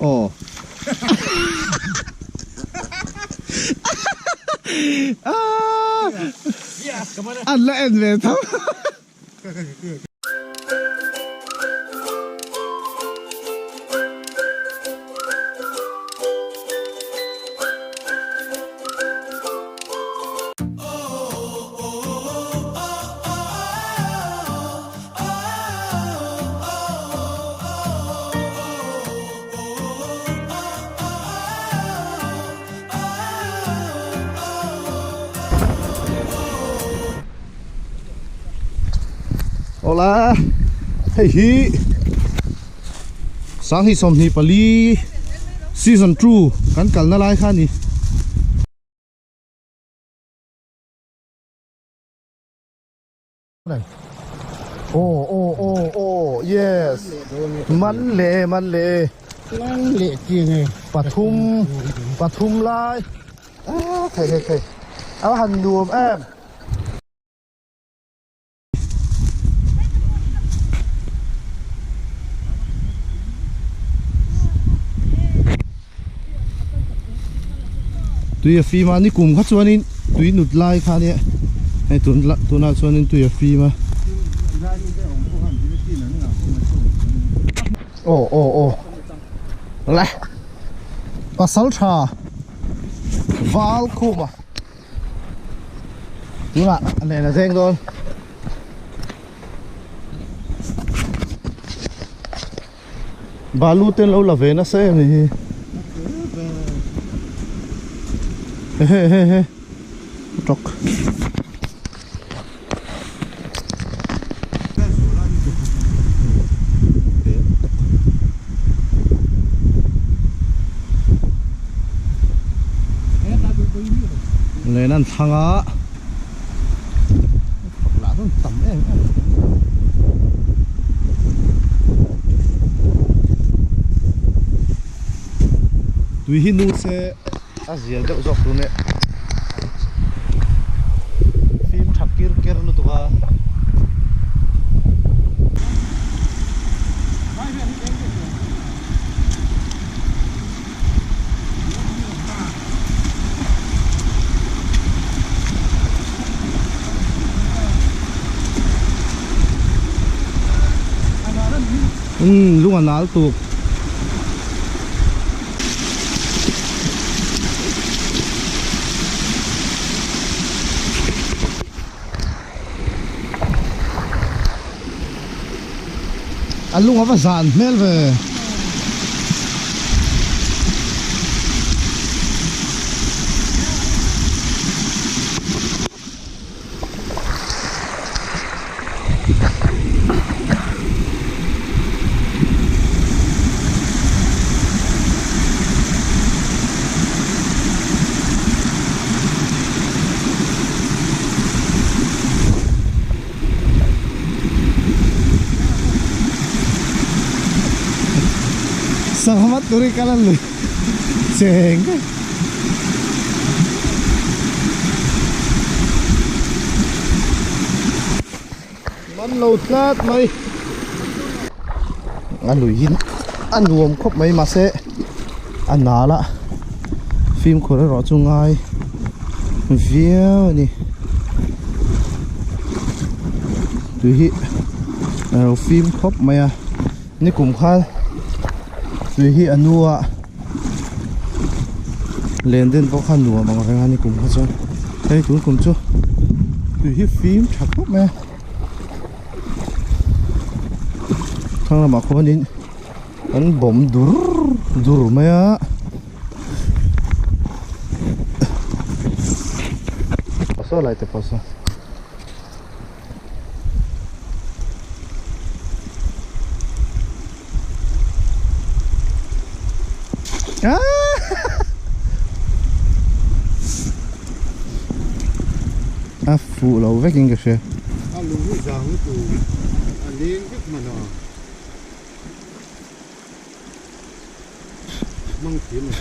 Aw. An la en ve tho. Awla hei hi Sanghnih 24 season 2 kan kalna lai kha a ni. Aw aw aw aw yes man leh man leh man leh chiang e pathum pathum lai ah thei thei thei a han nuam em. Tui a fim a ni kum kha chuanin tui nut lai kha nia hei tun tunah chuanin tui a fim a aw aw aw le pasal tha val khum a tunah a nen a zeng dawn. Balu te an lo la ve nasa em ni hi. Ehe ehe ehe tawk. Len an thlang a. Lah dawn tam em em tui hi nu se a zia deuh zawk tun e fim tha kir ker lutuk a. Umm lung a nal tuk. A lung a va zan hmel ve. Sangha turi kal an lui cheng man lo tlat mai a lui in a nuam khawp mai mahse a nal a fimkhur erawh chu ngai viau a ni tui hi a lo fim khawp mai a nikum khan tui hi a nu a len den pawh kha nuam ang reng a nikum kha chuan hei tun kum chu tui hi fim tha khawp mai a thlang lamah khuanin an bawm dur dur mai a. Saw lai te pawh saw. A fuh lo vek in ka hria. A lung hi zang lutuk a leng vek hman a. Hmang thiam a.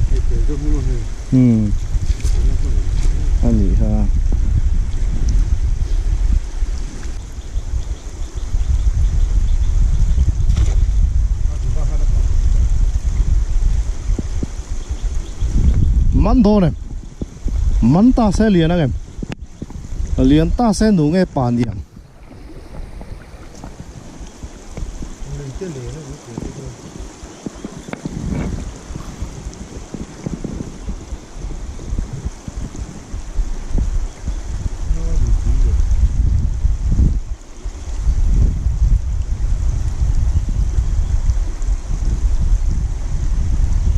Hei tel deuh hmun a hei. Hmm. A nih kha. Man dawn em? Man ta se lian ang em? Lian ta se nu nge pa niang?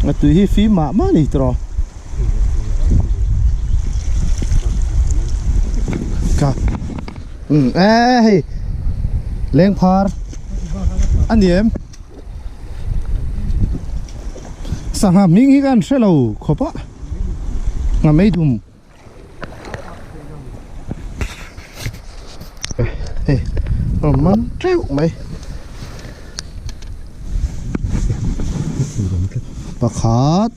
A tui hi fim mah mah ni tawh ka um e hei leng phar a ni em sangha hming hi kan hre lo khawp a nga mei dum. Hei rawn man teuh mai pakhat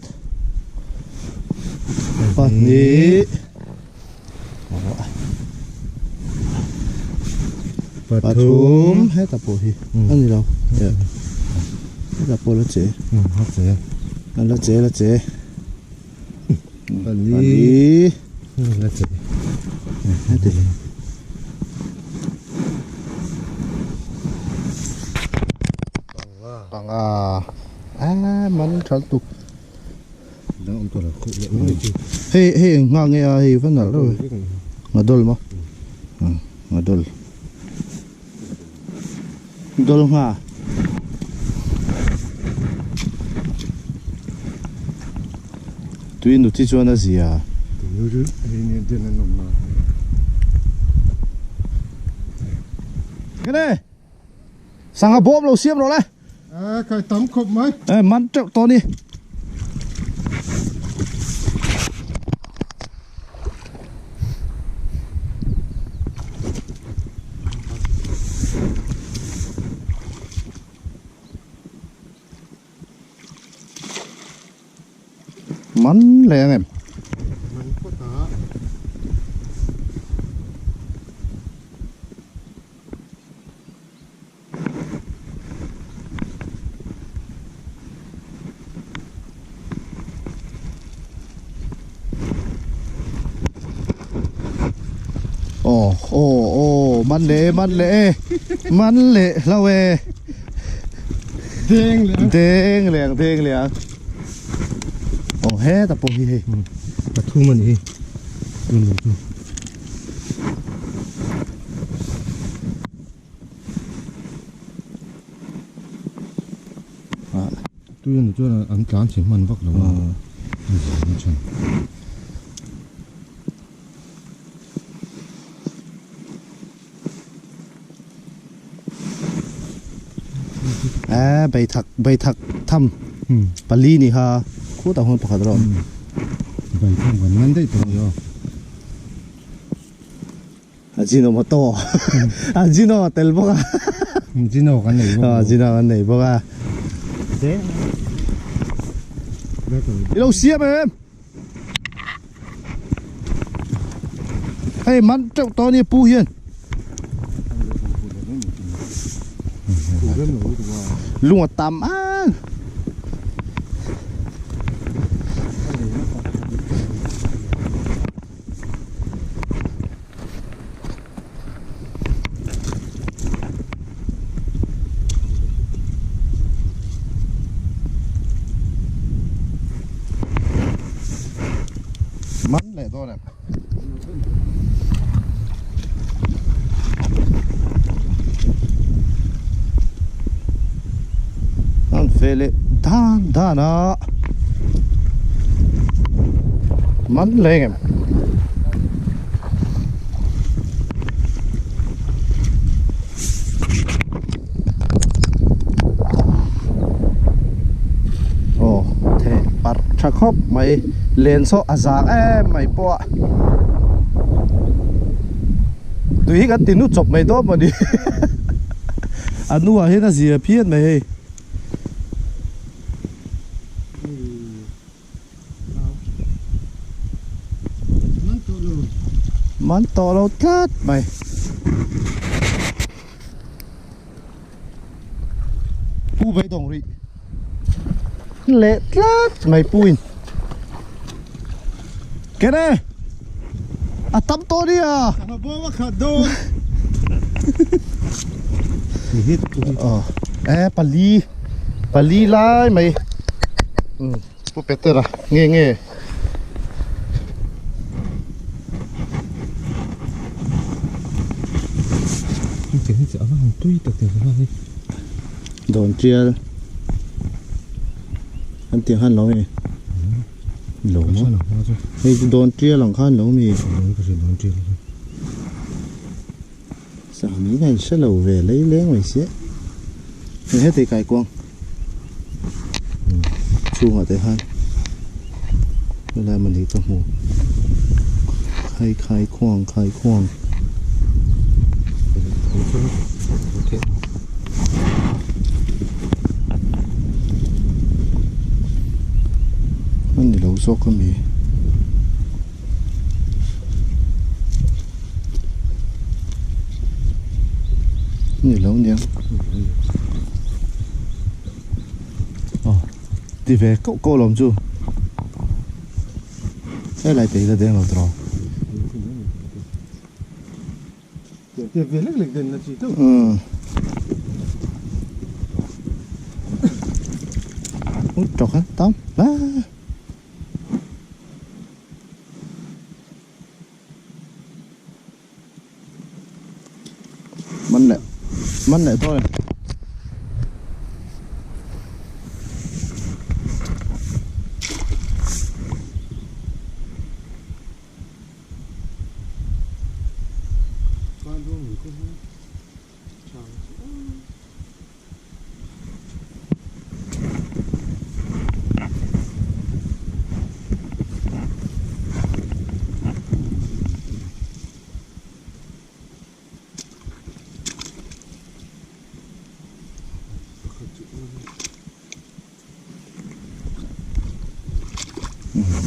pahnih pathum heta pawh hi a ni lo heta pawh la che la che la che. Pali. Heti. Panga. Ah, man thal tuk. Hei hei eng nghak nge a hei va nalh reuh e. Ngadol maw? Ngadol. Dol ngha. Tui nuti chuan a zia. Kene. Sangha bawm lo siam rawh le. A kai tam khawp mai. E man teuh tawh ni. Man leh ang em? Man phawt a. Aw aw aw man leh man leh e man leh hlo e deng leh ang deng leh ang deng leh ang aw heta pawh hi hei pathum a ni hi tun lo chu. Tui ani chuan an tlan chhe hman vak lo a a zin a chhan. A beithak beithak tham pali ni kha khutah huan pakhat erawh a awm. Beithak van man daih tawh ni aw. Ajinomoto Ajino a tel bawk a Ajino kan nei bawk a Ajino kan nei bawk a I lo siam em Hei man teuh tawh a ni pu hian Lung a tam ang. Man leh dawn em? An ve leh dan dan a. Man leng em? Aw theh parh tha khawp mai len saw a zang em mai pawh a tui hi kan ti nu chawp mai dawn maw ni a hnuah hian a zia phian mai hei. Man tawh lo tlat mai. Pu beidawng rih leh tlat mai pu in. Kene a tam tawh nia. Sangha bawm a khat dawn. E pali pali lai mai Pu Petera nge nge. Dawn tial an tih khan lo nge lo maw hei chu dawn tial ang khan lo mi sangha in a in hre lo ve lei leng mai sia hei heti kaikuang chhungah te khan helai mawni ka hmu khai khai khuang khai khuang. A ni lo zawk a mi. A ni lo nia. Aw ti ve koh koh lawm chu. Helai te hi la deng lo tawh. Ui tawk a tam a. Man leh man leh dawn e.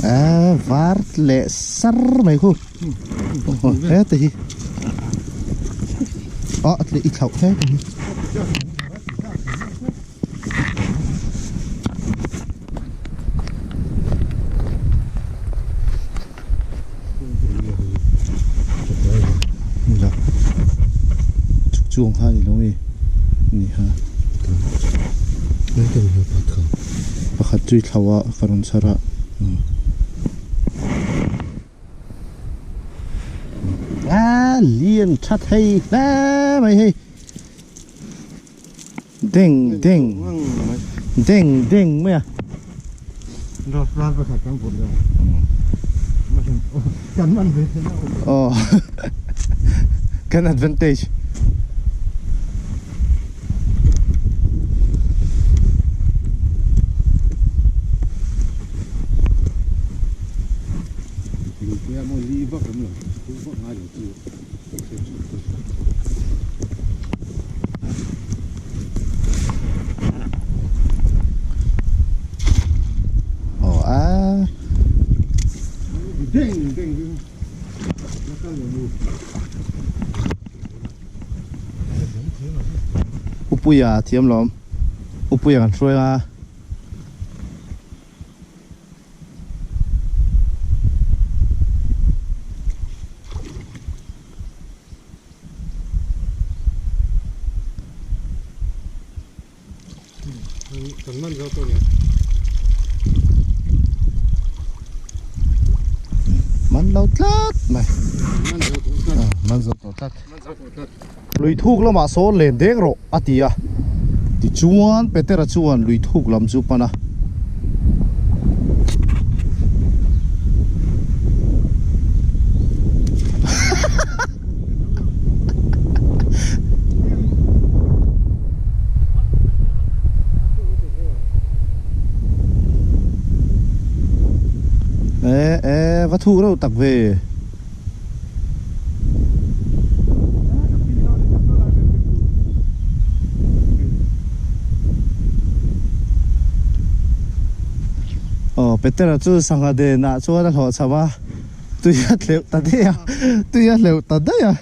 A var leh sar mai khu he te hi a tle i thlauh he te hi la chuk chuang kha ni lo nge ni ha pakhat chu i thlau a ka rawn chhar a a lian tha thei hle mai hei deng deng deng deng mai a aw kan advantage Aw a Upuia thiam lawm Upuia kan hruai a. Man lo tlat mai man zo tawh tlat lui thuk lamah sawn len deng rawh a ti a tichuan Petera chuan lui thuk lam chu pan a. E e va thu reuh tak ve. Aw Petera chu sangha denah chuan a hlawh chho a. Tui a hleuh ta daih a, tui a hleuh ta daih a.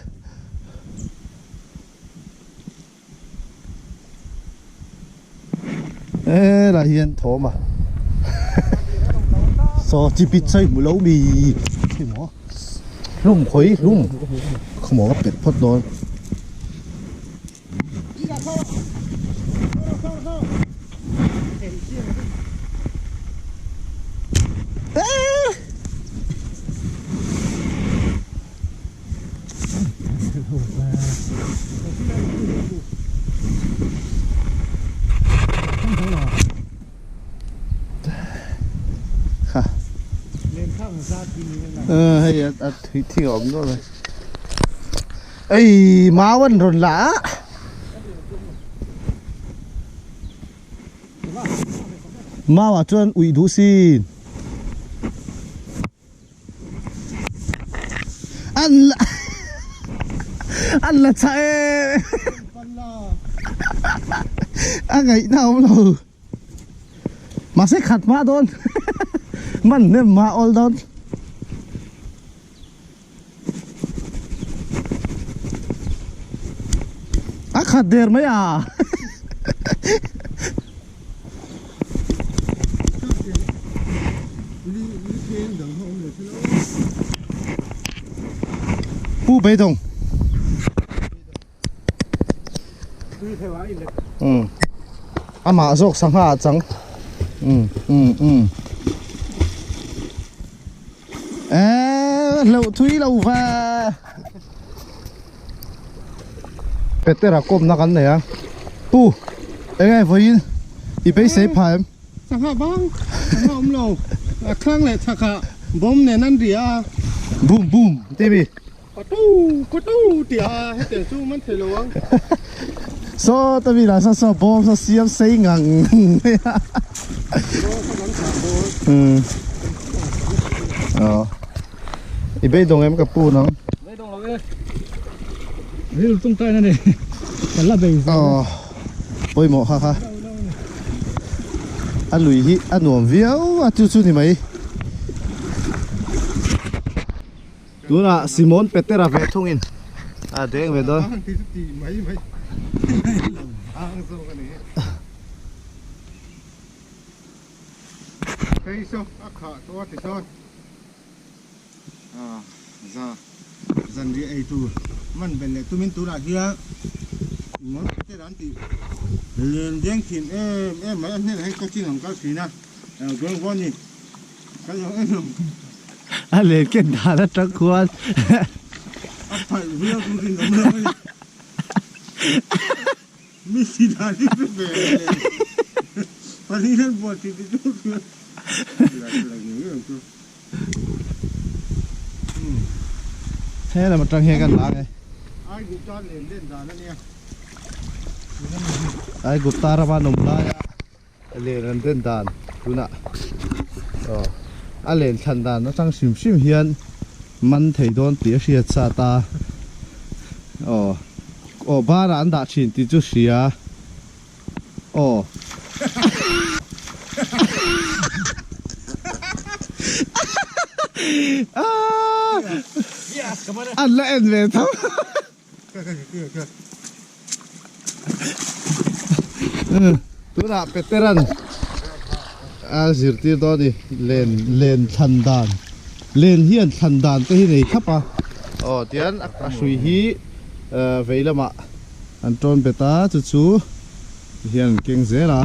Helai hian thawm a saw chi pit sawi hmu lo mi. Khi maw hlum khawi hlum khaw maw ka pet phawt dawn. Hei a thui thing a awm nual mai ei mau an rawn la a mau ah chuan uih duh sin an la an la chah em a ngaihna a awm lo mahse khat hma dawn man hnem hma awl dawn. A khat der mai a. Pu Beidawng. Um amah zawk sangha ah chang um um um eee hlauh thui lo va Petera kawmna kan nei a pu enge vawiin i beisei phah em Sangha bang sangha awm lo a khang leh chhakah bawm nen an ri a boom boom tih mi. Patu patu tih a hetiang chu man thei lo ang. Saw ta mi lah saw saw bawm saw siam sei ngang ngang mai a. Bawm kha kan thlah dawn. Umm. Aw. I beidawng em ka pu nang. Beidawng lo e. Ril tung tain a ni. Ka la bei zel. Aw. Pawimawh kha kha. A lui hi a nuam viau a chu chu ni mai. Tunah Simon Petera ve thungin a deng ve dawn. Zanriah ei tur man belh leh tumin tunah hian Simon Petera an tih len deng thin em em mai a hnenah hian coaching an kal thin a Guruvani. A len ken dan atang khuan A phalh viau chu rin awm lo a ni. Mi si dan hi pe ve le. Pali hian buat ti ti chu chu. He lam atang hian kan lang e. Ai Gupta len len dan a nia. Ai Gupta rama an awm lai a. Len an den dan tunah aw a len thlan dan atang hrim hrim hian man thei dawn tih a hriat sa ta aw aw barah an dah thin tih chu hria aw an la en ve tho. Tunah Peteran a zirtir dawn a ni len len thlan dan len hian thlan dan te hi nei thlap a aw tihian a hrui hi vei lamah an tawn bet a chu chu tihian an keng zel a.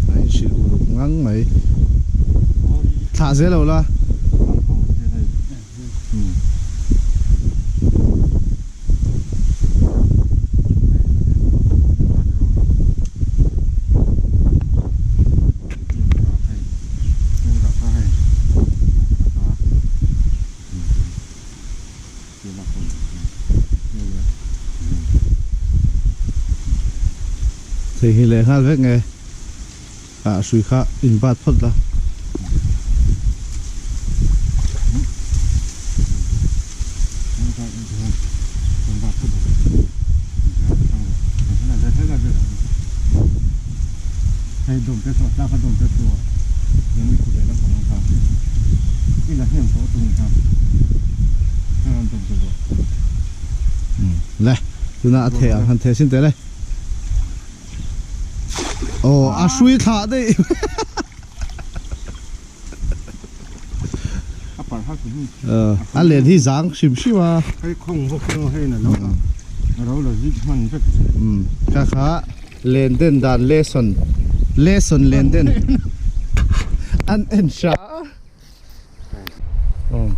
A inhrilh uluk ngang mai. Thlah zel lo la. Thei hi leh nghal vek nge ah hrui kha in bat phawt la. Hei dawm te chhuah tlak a dawm te chu eng i kut leh lampang ang kha i la hnem tawh tung kha a rawn dawm ta zawk. Le tunah a theh ang han theh sin teh le. Aw a hrui thlah daih. A par har chu hei. A len hi zang hrim hrim a. Hei khawng bawk chu hei na lo a ro la zip hman vek. Kha kha len den dan lesson lesson len den an en hra.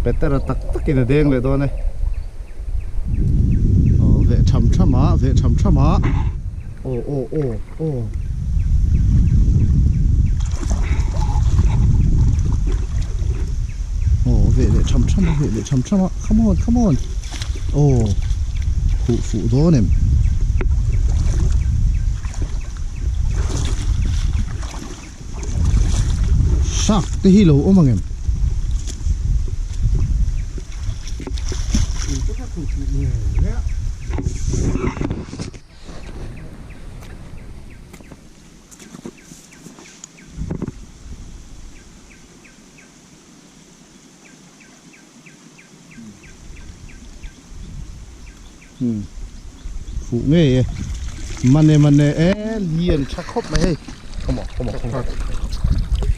Petera tak takin a deng leh dawn e. Aw veh tham tham a veh tham tham a. Aw aw aw aw. Aw veh leh tham tham a veh leh tham tham a come on come on. Aw khuh fuh dawn em. Shark te hi lo awm ang em? Fuh ngei e mane mane e lian tha khawp mai hei come on come on come on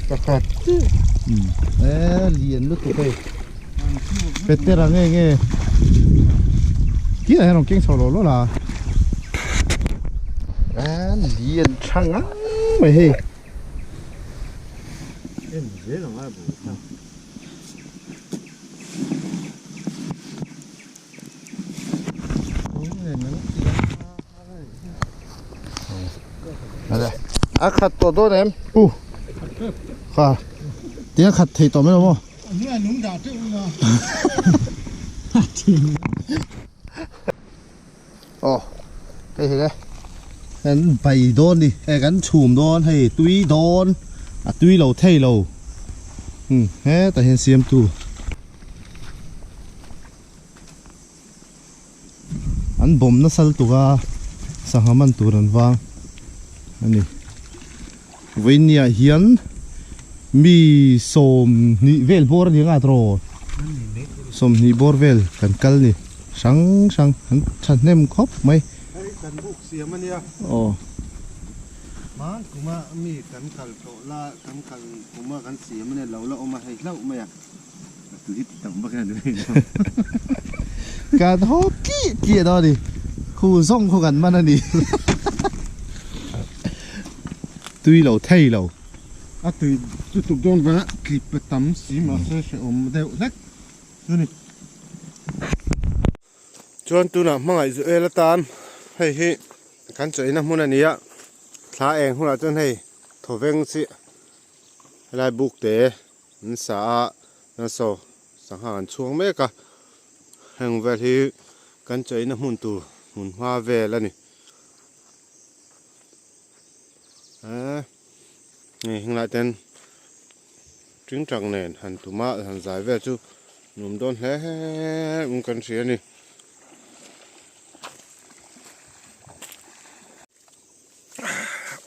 pakhat e lian lutuk hei petera nge nge kia hian rawn keng chho lo lo la e lian tha ngang mai hei en zel ang a bu ta A khat tawh dawn em? U kha tia khat thei tawh mai lo maw? Aw hei hi le kan bai dawn ni hei kan chhum dawn hei tui dawn a tui lo thei lo hetah hian siamtu An bawm nasa lutuk a, sangha man tur an vang a ni. Vawinia hian mi 20 vel bawr a ni ang a tawh 20 bawr vel kan kal ni hrang hrang an thahnem khawp mai. Hei kan buk siam a nia. Aw. Hman kuma mi kan kal tawh la kan kal kuma kan siam a nia lo la awm a hei hlauh mai a. Kan haw tih tih dawn a ni khu zawng khu kan man a ni tui lo thei lo a tui lutuk dawn vanga tlip a tam si mahse hrehawm deuh hlek chu ni. Chuan tunah hmangaih zu el atan hei hi kan chaw ina hmun a ni a thla eng hunah chuan hei thawveng chi helai buk te An sa a, chuan saw sangha an chhuak mek a, heng vel hi kan chaina hmun tur hmun hma vel a ni. Eee hei heng lai ten tingtang nen han tum a han zai vel chu nuam dawn hle in kan hria a ni.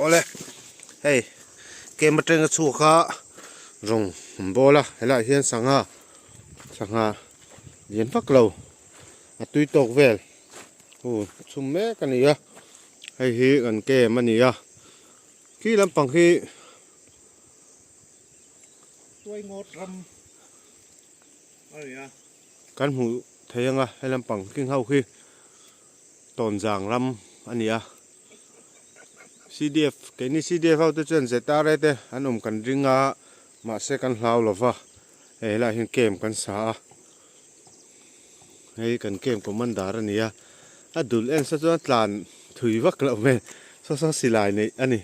Awle hei kem atanga chhuak a rawng an bawl a helaiah hian sangha sangha lian vak lo a tui tawk vel aw chhum mek a ni a hei hi kan kem a ni a khi lampang hi kan hmuh thei ang a he lampang king ho khi. Tawnzang ram a ni a, CDF keini CDF ho te chuan ZRA te an awm kan ring a, mahse kan hlau lo va, hei helaiah hian camp kan sa a, hei kan camp commander a ni a, a dul en sa chuan tlan thui vak loh hmel saw saw silai neih a ni,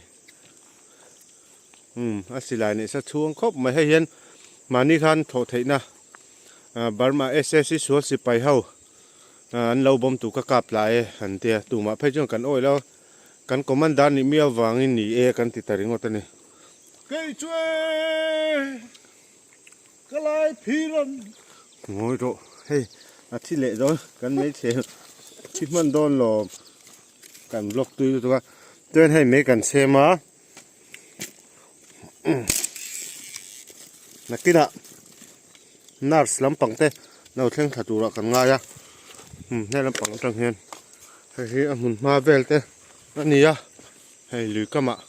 umm a silai neih sa chhung khawp mai hei hian mahni khan thawh theihna Burma SSC sual sipai ho. An lo bawm tu ka kap tla e an tia, tumah phei chuan kan awih lo, kan commander nih miau vangin ni e kan ti ta ringawt a ni. Kei chu e ka lai phir an. Ngawi rawh, hei a thi leh dawn, kan hmeichhe thi hman dawn lawm, kan block tui lutuk a, chuan hei mei kan chhem a. Nakinah nurse lampang te lo thleng thla turah kan ngai a he lampang atang hian hei hi a hmun hma vel te a ni a hei lui kamah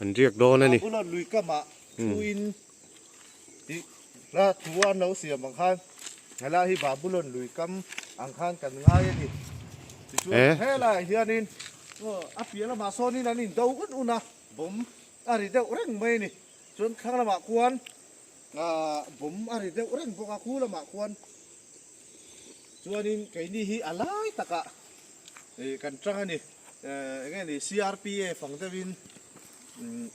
an riak dawn a ni. A bula lui kamah thuin tih hla thu an lo siam ang khan helai hi Babulon lui kam ang khan kan ngai a ni. Tichuan helaiah hianin a piah lamah sawnin an indo un un a bomb a ri deuh reng mai a ni. Chuan thlang lamah khuan ahh bomb a ri deuh reng bawk a, khu lamah khuan chuanin keini hi a lai takah ih kan tang a ni. Ehh eng nge ni CRPA fang deuhin umm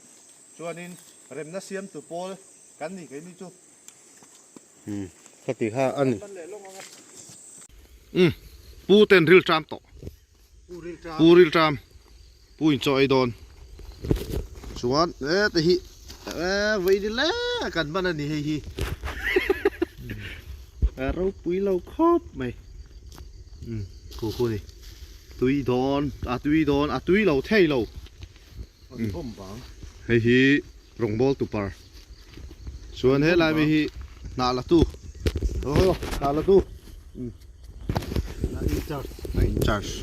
chuanin remna siamtu pawl kan ni keini chu. Umm ka ti kha a ni. Umm pu ten ril ṭam tawh. Pu ril ṭam pu in chaw ei dawn chuan e te hi e vawi ni le kan hman a ni hei hi a ropui lo khawp mai um khu khu ni tui dawn a tui dawn a tui lo thei lo hei hi rawngbawl tupar chuan helai mi hi hnah la tu hnah la tu. Na in charge.